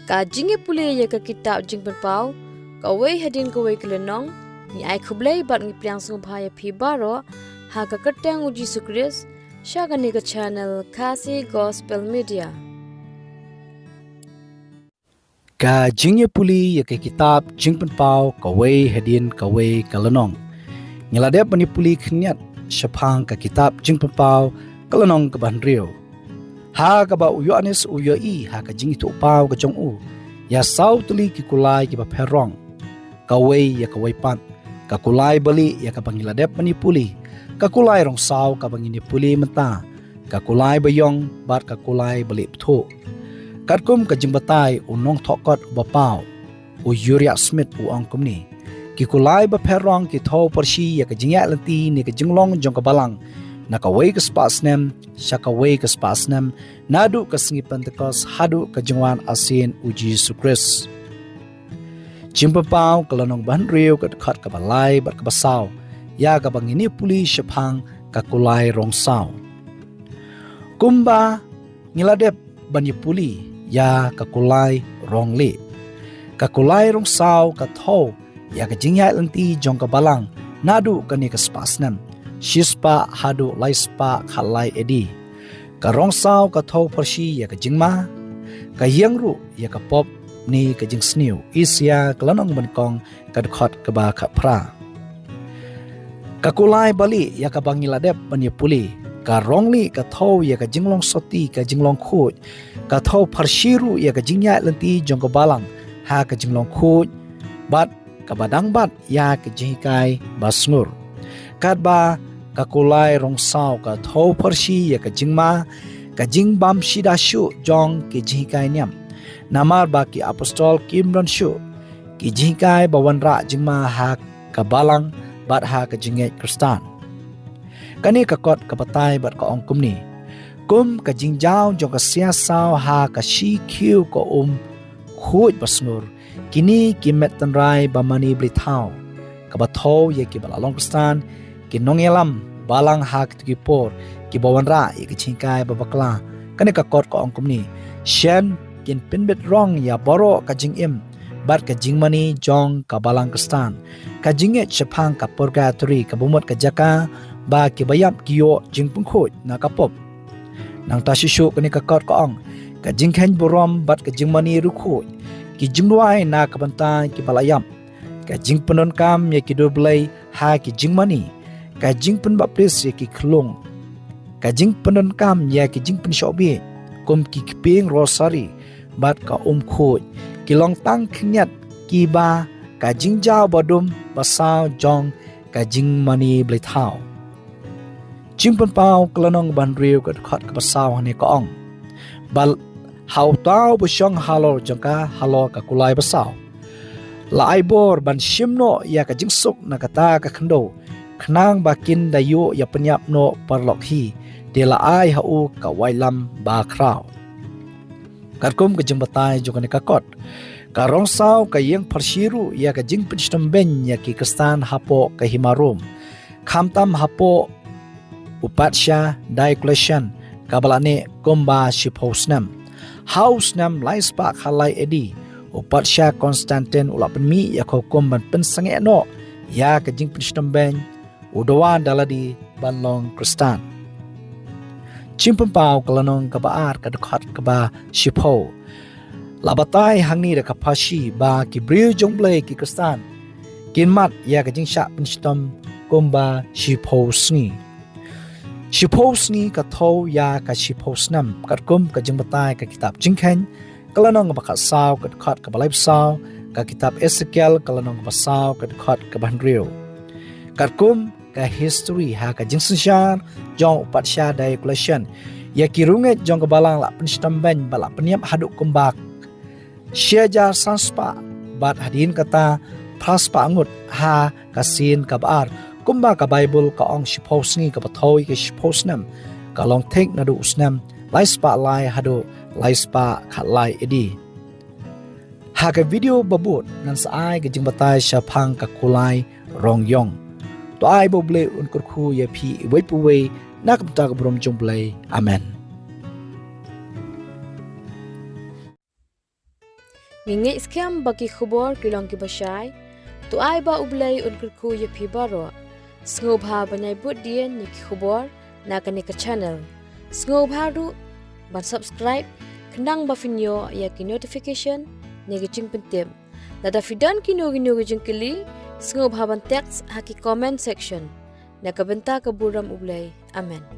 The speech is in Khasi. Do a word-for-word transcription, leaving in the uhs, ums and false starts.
Ka jingïapule ïa ka kitab Jingpynpaw, kawei hadien kawei ka lynnong, ngi ai khublei bad ngi pdiang sngewbha ïa phi baroh, ha ka kyrteng u Jisu Khrist, sha kane ka channel Khasi Gospel Media. Ka jingïapule ïa ka kitab Jingpynpaw kawei hadien kawei ka lynnong. Ngi la dep ban ïapule khyndiat shaphang ka kitab Jingpynpaw ka lynnong kaba hynriew. Ha kaba u Ïoannis u ïohi ha ka jingïathuhpaw ka jong u ïa saw tylli ki kulai kiba pher rong. Kawei ïa kawei pat, ka kulai balieh ïa kaba ngi la dep ban ïapule, ka kulai rong saw kaba ngin ïapule mynta, ka kulai baïong bad ka kulai balieh bthuh. Katkum ka jingbatai u nongthoh kot uba paw, u Uriah Smith u ong kumne: Ki kulai bapher rong ki thew pharshi ïa ka jingïaid lynti ne ka jinglong jong ka balang, na kawei ka spah snem sha kawei ka spah snem, naduh ka sngi Pentekost haduh ka jingwan arsien u Jisu Khrist. Jingpynpaw ka lynnong ba hynriew, ka dkhot kaba lai bad kaba saw, ïa kaba ngin ïapule shaphang ka kulai rong saw. Kumba ngi la dep ban ïapule ïa ka kulai rong lieh, ka kulai rong saw ka thew ïa ka jingïaid lynti jong ka balang naduh kane ka spah snem, shispah haduh laispah khatlai A D. Ka rong saw ka thew pharshi ïa ka jingma, ka ïeng ruh ïa ka pop ne ka jingsniew, Isaïah ka lynnong ba nyngkong, ka dkhot kaba khatphra. Ka kulai balieh ïa kaba ngi la dep ban ïapule, ka rong lieh ka thew ïa ka jinglong sotti, ka jinglong khuid, ka thew pharshi ruh ïa ka jingïaid lynti jong ka balang ha ka jinglong khuid, bad kaba dang bat ïa ka jinghikai basngur. Katba ka kulai rong saw ka thew pharshi ïa ka jingma, ka jingbym shida shuh jong ki jinghikai niam. Namar ba ki apostol kim don shuh ki jinghikai ba wanrah jingma ha ka balang bad ha ka jingngeit Khristan. Kane ka kot ka batai bad ka ong kumne: Kum ka jingjaw jong ka sia saw ha ka shi khiew ka um khuid basngur, kine ki met tynrai ba mane blei thaw, kaba thew ïa kiba la long Khristan, ki nongïalam balang ha kito ki por, kiba wanrah ïa ki jinghikai ba bakla. Kane ka kot ka ong kumne: Shen kin pynbit rong ïa baroh ka jingim bad ka jingmane jong ka balang Khristan, ka jingngeit shaphang ka purgatory, kaba mut ka jaka ba kiba ïap ki ïoh jingpynkhuid na ka pop. Nangta shuh shuh kane ka kot ka ong: Ka jingkheiñ burom bad ka jingmane riewkhuid, ki jingduwai na ka bynta kiba la ïap, ka jingpyndonkam ïa ki dur blei ha ki jingmane, ka jingpynbaptis ïa ki khyllung, ka jingpyndonkam ïa ki jingpynshoh bieit kum ki kpieng rosari bad ka um khuid, ki long tang khyndiat kiba ka jingjaw badum basaw jong ka jingmane blei thaw. Jingpynpaw ka lynnong ba hynriew, ka dkhot kaba saw hangne ka ong: Bad ha uta uba shong halor jong ka, halor ka kulai basaw, la ai bor ban shim noh ïa ka jingsuk na kata ka khyndew, khnang ba kin da ïoh ïa pynïap noh paralok hi, te la ai ha u ka waitlam bakhraw. Katkum ka jingbatai jong kane ka kot, ka rong saw ka ïeng pharshi ruh ïa ka jingpynshitom beiñ ïa ki Khristan hapoh ka hima Rom, khamtam hapoh u patsha Diocletian, kaba la neh kumba shiphew snem. Ha u snem laispah khatlai A D, u patsha Constantine u la pynmih ïa ka hukum ban pynsangeh noh ïa ka jingpynshitom beiñ u dawa da lade ban long Khristan. Jingpynpaw ka lynnong kaba ar, ka dkhot kaba shiphew, la batai hangne da ka pharshi ba ki briew jong Blei ki Khristan kin mad ïa ka jingshah pynshitom kumba shiphew sngi. Shiphew sngi ka thew ïa ka shiphew snem, katkum ka jingbatai ka kitab Jingkheiñ, ka lynnong kaba khatsaw, ka dkhot kaba laiphew saw, ka kitab Esekiel, ka lynnong kaba saw, ka dkhot kaba hynriew. Katkum ka history ha ka jingsynshar jong u patsha Diocletian, ïa ki riewngeit jong ka balang la pynshitom beiñ bad la pynïap haduh kumba shi hajar san spah, bad hadien kata phra spah ngut ha ka sien kaba ar. Kumba ka Baibl ka ong, shiphew sngi kaba thew ïa ka shiphew snem ka long thik naduh u snem laispah lai haduh laispah khatlai A D. Ha ka video ba bud ngan sa ai ka jingbatai shaphang ka kulai rong ïong. To ai ba U Blei un kyrkhu ïa phi iwei pa iwei na ka bynta ka burom jong U Blei. Amen. Ngi ngeit skhem ba ki khubor ki long kiba shai. To ai ba U Blei un kyrkhu ïa phi baroh. Sngewbha ban ïai bud dien ïa ki khubor na kane ka channel. Sngewbha ruh ban subscribe khnang ba phin ïoh ïa ki notification ne ki jingpyntip. Lada phi don kino kino ki jingkylli, sngewbha ban text ha ki comment section. Na ka bynta ka burom U Blei. Amen.